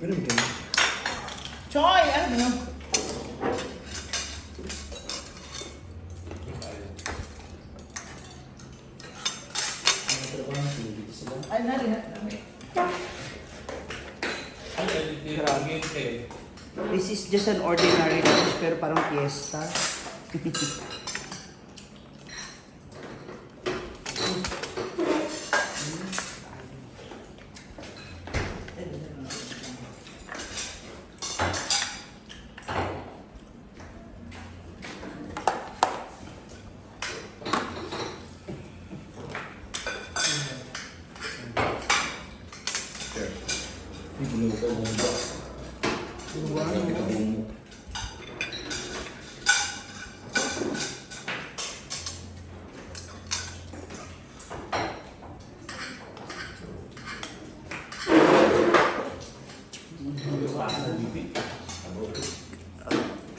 Pero mo. Choy! Ano ba? Ay, nari na. This is just an ordinary lunch pero parang fiesta. Uy, bunuo ko ang bumba. Grabe ka bumo.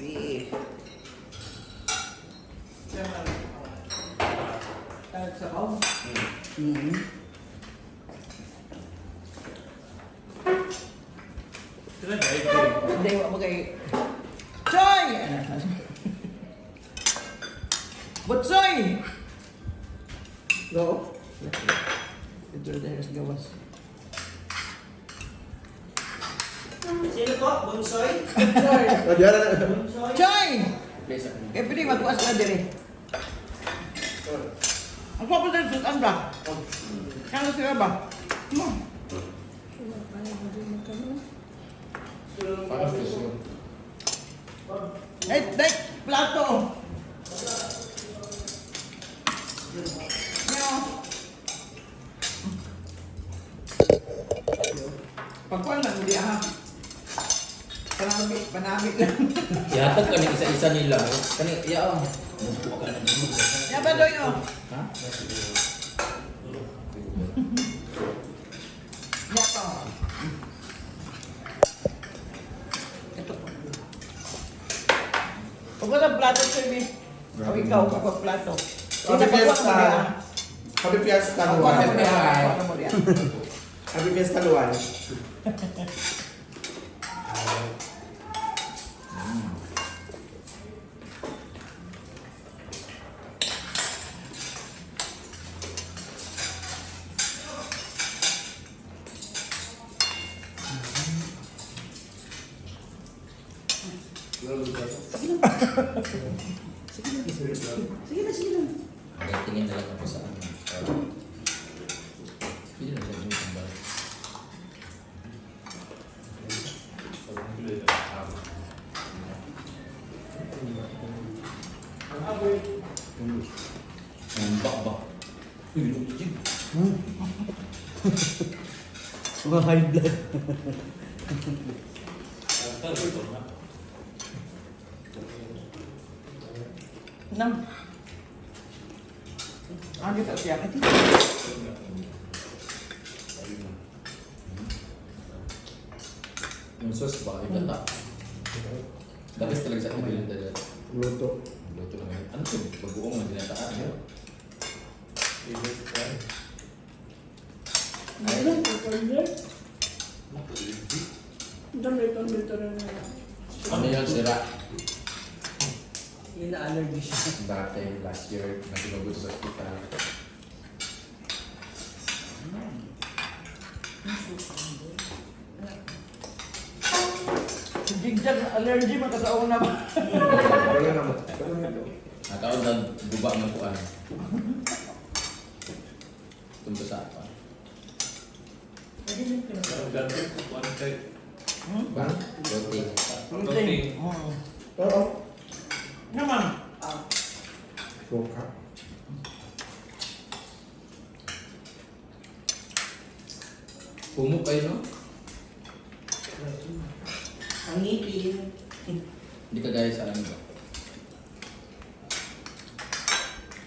Eh. Sabaw. Hindi, wa mo kay... Choy! Butsoy! Go. Ito na sa gawas. Sino po? Bonsoy? Choy! Oh, diyan na. Choy! Place ako. Kaya pwede magkuas na dire. Ang pa pa sutan ba? Kano sila ba? Mo. Parang station. Ay, dai, plato. Yo. Pagkuan lang hindi ha. Panabi, panabi lang. Ihatag ka ni isa-isa nila. Oh. Kani, iya oh. Mukuha ka na dito. Ya ba doy oh. Ha? Ya to. Ito po. Pagkuan ang plato sir, mi. O ikaw, pagkuan plato. Happy Fiesta. Happy Fiesta, Pagkuan Luan. mo diha. Pagkuan mo diha. Happy Fiesta, Luan. Sige na, sige na. Okay, tingin na lang ako sa ano. Pwede na siya dito ang balik. Ang ba? Uy, lugid. Mga high blood. Nang. Ah, kita siya. Yung sauce ba? Yung gata. The best talaga sa akin yung dala. Luto. Luto naman. Ano to? Bagoong na ginataan. Ano? Ano yun, sira? Yun na allergy siya. Dati, last year, nagsinugod sa hospital. Si Jigjag allergy man ka sa una ba? Wala na mo. Wala na ito. Nakaon na guba ng kuan. Tunto sa apa. Ba? Roti. Roti. Oo. Oo. Naman. Suka. Pumuk kayo, no? Ang ngipin. Hindi ka gaya sa ano ba?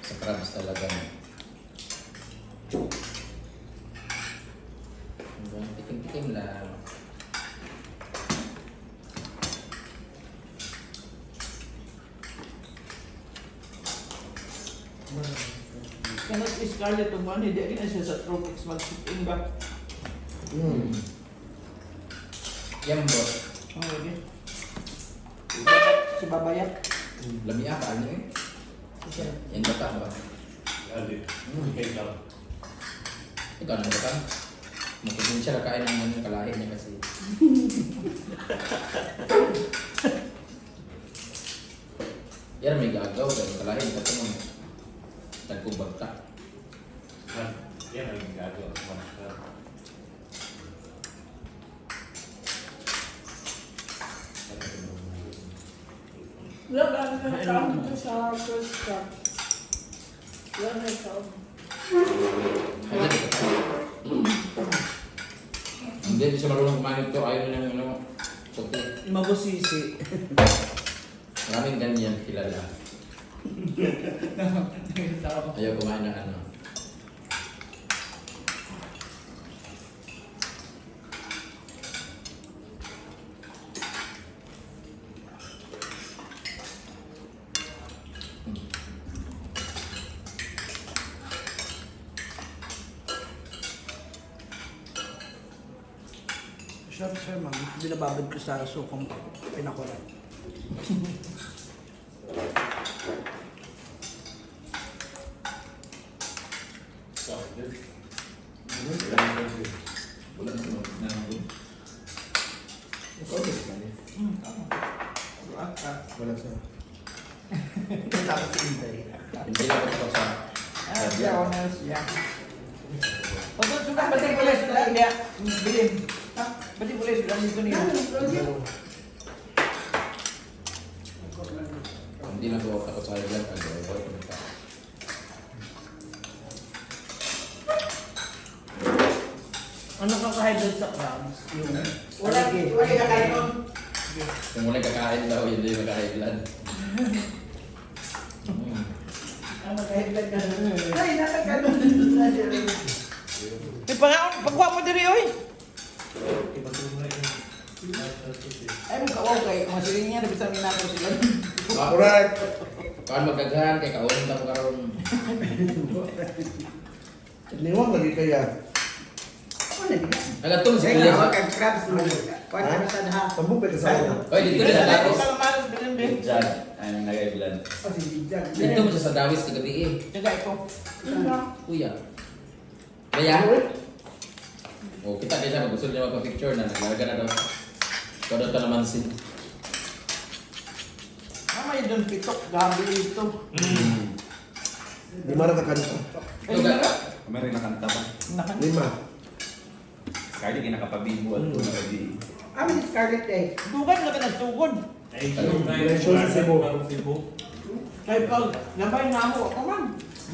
Sa crabs talaga. No? Hanggang tikim-tikim lang. Kanot si Scarlett umuan, hindi rin na siya sa tropics mag-sit in ba? Yambot. Oh, lagi. Si Babayak. Lamia ka ano eh. Yan bata ba? Ali. Kay lang. Ikaw ano ba? Makikin siya kakain ng ano kalahi niya kasi. Yan may gagaw pero kalahi niya kasi mo. Tagkubag ka. Yan ang gagawa. Wala ba ang tao dito sa first cup? Wala na tao. Ay, dito ka. Hindi, hindi siya marunong kumain ito. Ayaw niya ng ano, puti. Mabusisi. Maraming ganyan kilala. Ayaw kumain ng ano. Sarap sir, ma'am. Binababad ko sa sukong pinakulat. Wala na siya na. Ikaw din ka niya. Wala siya. Tapos si Inday. Hindi lang ako sa Ah, siya, ako na siya. Pag suka, batik boleh sudah dia beli. Hah? Batik boleh sudah dito niyo. Hindi lang ako takot sa high blood. Ay, avoid ko na. Ano ka ka-high blood sa crabs? Yung... Wala, wala kakain nun. Kung wala kakain daw, hindi magka-high blood. Ah, magka-high blood ka. Ay, nakakaroon. May pangaon, pagkuha mo diri oy. Ay, mo kawaw kay masiling niya na bisan ni nako sila. Correct! Kaan magkagahan, kay kaon ta mo karon. Niwang lagi kaya. Nagatong si Kuya. Kag crabs mo. Kuha ka sa ha. Tambok pa kasama. Oy, dito na sa Dawis. Diyan, ang nagay blood. Dito mo siya sa Dawis kagabi eh. Jaga iko. Kuya. Kaya? O, kita din siya. Gusto niya magpa-picture na. Naglarga na daw. Ikaw daw ito naman sin. Mama yun doon pitok gabi ito. Lima na kakanta. Ito ga. Meron nakanta pa. Nakan. Lima. Scarlett, ginakapabibo at mm. Nakabi. Amin si Scarlett eh. Dugan na ba nagtugod? Ay, May show sa Cebu. Cebu. Kay pag nabay na ako ako man.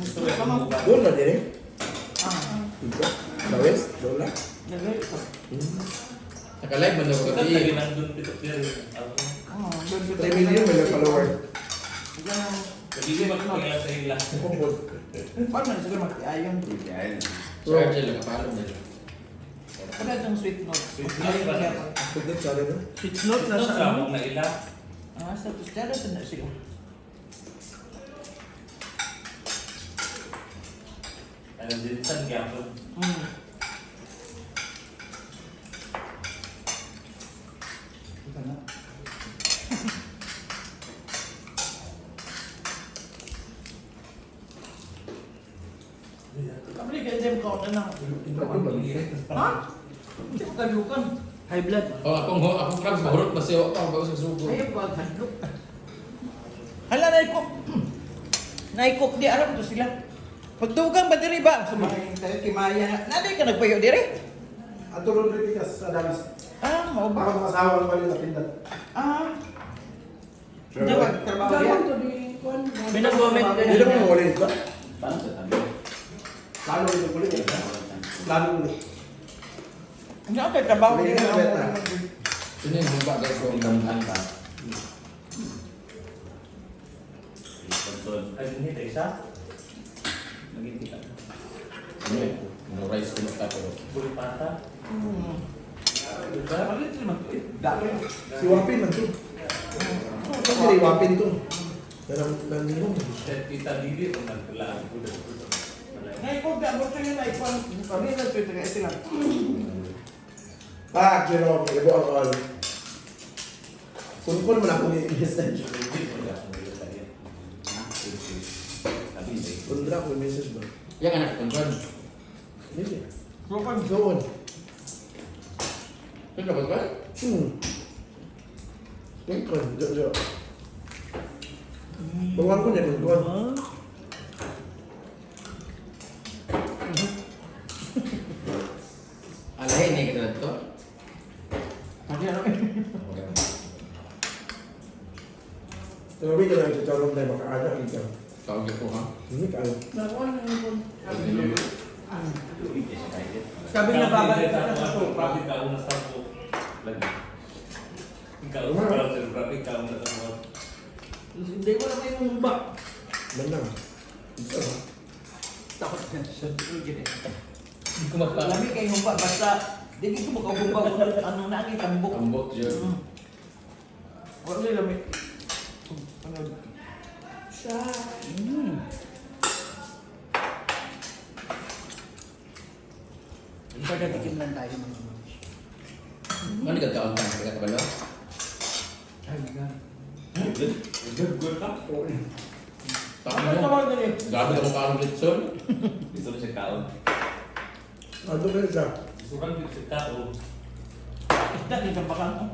Gusto ka man. Doon na din eh. Ah, Dito. Dawes? Doon na. nagay ko. Naka-live man daw Ito kagabi. lagi nandun pitok diri. Ako. Ah, doon pitok. 3 million may follower. Pagiging magpangila sa ila. Kumpul. Paano man siguro magtiayon? Yan. Si Argel, nakapalom na. Kada itong sweet notes. Sweet notes ba? Pagkat sa no? Sweet note Ito na sa sa ano? among na ila. Ah, sa tustero sa na sila. Ano din san gyapon. Kabli kay Jem ko na lang. Ha? Hindi ko kalukan. High blood. Oh, akong crabs, mahurot na siya. Ako, bago sa sugo. Ayaw ba hadlok? Hala na ikok. Naikok di aram to sila. Pagdugang ba diri ba? Sumahin tayo kay Maya na. Naday ka nagpayo diri? Ato Rodriguez sa Dawes. Ah, mao ba? Ako mga asawa ng balik na pindat. Ah. Hindi ba trabaho Dapat yan? to di kuan. May nag-comment ka Hindi naman mawala dito. Paano sa tabi? Lalo ulit ulit. Lalo ulit. Hindi ako kay trabaho Hindi diri. na beta. Ito na yung humba guys. Kung damhan pa. Pagson. Ay, hindi tayo isa. Naging kita. Ano eh? No rice ko na pero. Bulpata. Diba? Palit naman to eh. Dami. Si Wapin man to. Kasi Wapin to. Nanang nanginong. Tita Lili o naglaan ko. Naikok di abot kayo na ikuan. Kami na Twitter kay sila. Pak, Jerome, ibo ang all. Kun-kun mo na akong i-message. Kundra ako i-message ba? Yang anak control. Hindi. Doon. Sino ba ba? Kun-kun, jo, jo. Bawang ko niya, kun-kun. Alahin ni kita to. Ano ano? Okay. Pero wait lang, ito charong tayo, makaana kita. Tawag ko ha. Hindi ka alam. Nakuha na yung Sabi niya babalik ka sa sopa. Grabe ka una sa po. Lagi. Ikaw parang sir, grabe ka una sa po. Hindi ko na may humba. Manang. Isa ba? Takot na siya. Hindi ko magpa. Lami kay humba basta di ko makahumba kung ano na ang tambok. Tambok jud. Wala ni lami. Ano? siya. Pagkatikim lang tayo mga mami. Ano ni kagkaon ka? Kaya kabalo? Ay, God. Good. Good, good ka. Takbo Ano mo. tawag dali? Grabe ka mong kaon litson. Gusto na siya kaon. Ano ba siya? Gusto kang siya kaon. Isda ni tambakan ko.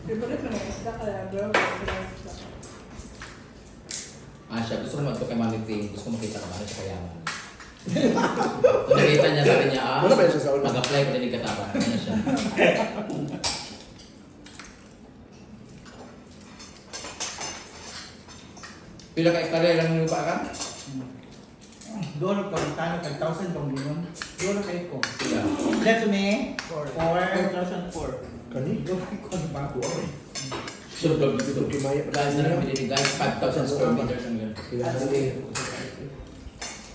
Favorite mo na isda kaya bro. Favorite isda. Ah, siya. Gusto ko magto kay Mami Ping. Gusto ko makita ka ba siya kayaman. Kung nakita niya, sabi niya, ah, Wala ba siya sa una? mag-apply ko din kataba. Ano siya? Pila ka hektarya lang yung lupa ka? Doon ko tano kay 1,000 kong ginon. Doon kay ko. Pila. Let me 4,004. Kani? Doon ko ba? Ako eh. Sure, vlog dito. Ito kimaya. Guys, na lang binili guys, 5,000 square meters ang ganun. Kailangan eh.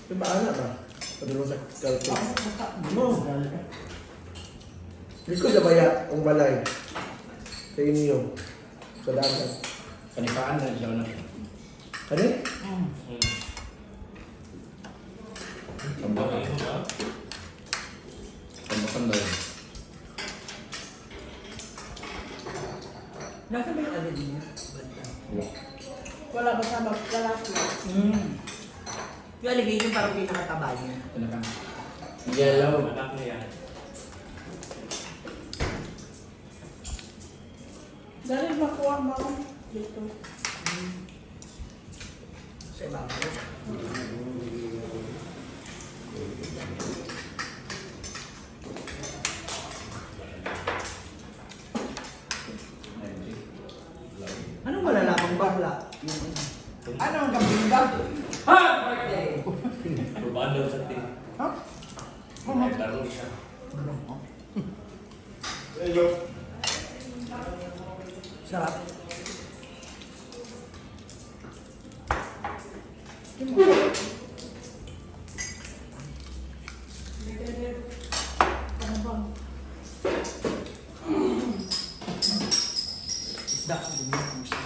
May baana ba? Padulong sa kalpo. Mo. Dito sa baya, ang balay. Sa inyo. Sa dagat. Panipaan na siya na. Kani? Tambakan. Tambakan ba yun? Nasa ba yung ano niya? Banda. Wala. Wala basta maglalaki. Yung alligation parang pinakataba niya. Ano ka? Yellow. Anak niya. Dali makuha mo dito. Sa ibabaw. Anong malalamang bakla? Yung ano? Ano ang kambinga? Ha! Urbano sa team. Ha? Ay, laro siya. Hello. Sarap. Ano bang? Isda.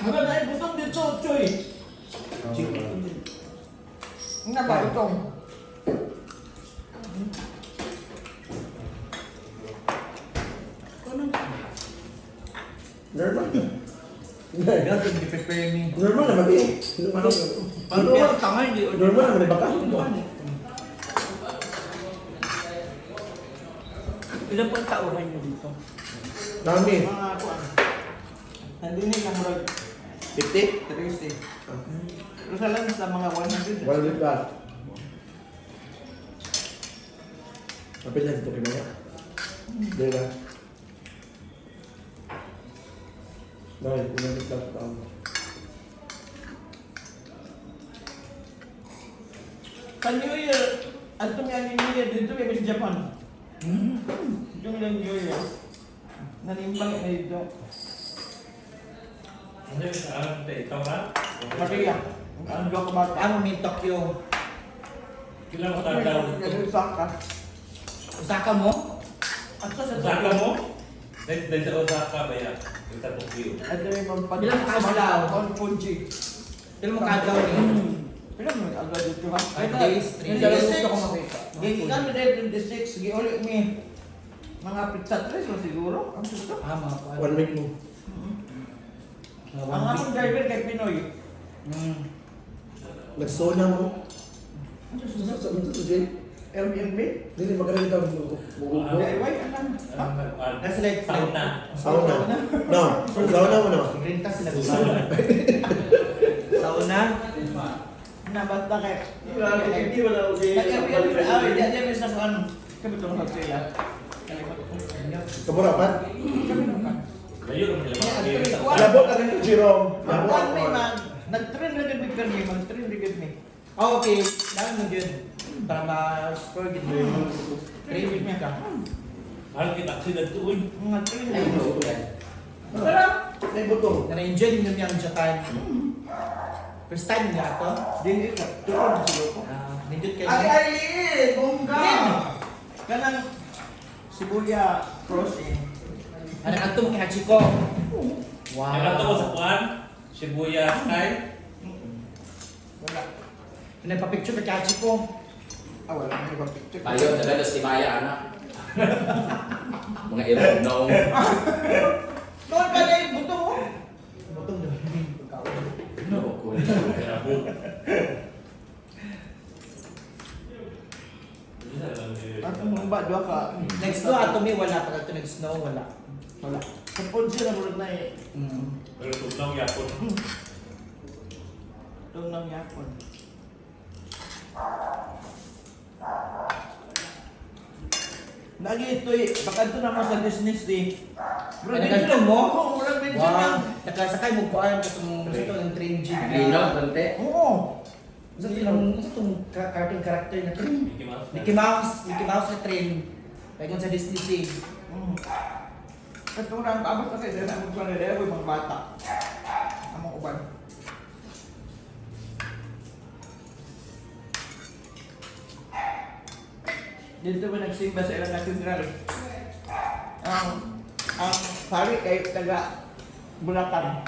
Ano na butong dito, Choy. Nga ba itong? Normal. Ganito ni prepare me. Normal naman eh. Normal Normal tanga hindi. Normal naman eh baka. Ilan po ang tauhan niyo dito? Dami. Mga ako ano. Nandini lang bro. 50? 30. Pero sa lang sa mga 100. 100 plus. Kapit lang dito kay Maya. Dili na. Dahil, 100 plus tao. Sa New Year, ato nga ni New Year dito may sa Japan. Yung lang New Year. Nanimbang na dito. Ano yung sa alam, te? Ikaw ka? Maria. Ang ko bata. Amo may Tokyo. Kailan mo tataw? Osaka. Osaka mo? Ato sa Osaka mo? Dahil sa Osaka ba yan? Yung sa Tokyo. Ato may mga Ilang kadlaw? On Fuji. Ilan mo kadlaw niyo? Pero mo agad dito ha. 5 days, 3 days. Gusto ko makita. Gikan mi dahil 26, giuli mi mga pizza tres mo siguro. Ang gusto. Ah, mga kuan. One week mo. Mga Ang one week. among driver kay Pinoy. Nagsona mo. Sa jail. Airbnb. Dili magkano kita mo. DIY anang. Nasa like Sauna. Sauna. No, sauna mo no. Renta sila sauna. Sauna. Na basta kay Hindi wala ko Nag-Airbnb ah, di di mi sa kuan. Kami tong hotel ah. Kamura pa. Layo naman nila mga kaya. Labo ka nito Jerome. Labo Kuan ako. mi man. Nag-train ra gud mi permi, mag-train ra gud mi. Oh, okay. Dami mo yun. Para ma-score gid mo. Train with me ka. Mahal kita taxi na to, uy. Mga train Ay, ra. no. Pero May buto. Na-enjoy din niya ang Japan. First time niya ato. dili ka tuon siguro ko. Ah, nindot kayo. Ay, ay, bongga! Kanang Sibuya crossing. Ano ato mo kay Hachiko? Wow. Nakato ko sa kuan, Shibuya Sky. Wala. Nagpa-picture ka kay Hachiko. Ah, wala na ibang picture. Tayo, nagalos si Maya, anak. Mga irog no. Doon pa na yung buto mo. Butong doon. Pagkaon. No, cool. Grabe. Ato mo ba duha ka? Next snow ato mi wala pag ato nag-snow wala. Wala. Sa Ponce na murag na eh. Pero tugnaw yapon. Doon lang yapon. Lagi ito eh, baka ito naman sa business eh. Murag Ay, medyo nagkadto mo? Oo, murag medyo Wow. lang. Nakasakay mo kuan katong sa to ng train jeep. Linaw, konti. Oo. Sa itong sa itong cartoon character na train. Mickey Mouse. Mickey Mouse, Mickey Mouse na train. Paingon sa Disney Sea. Katurang, abot kasi dahil ang magkuhan nila, mga bata. Among uban. Dito ba nagsimba sa ilang katedral? Ang pari kay taga Bulacan.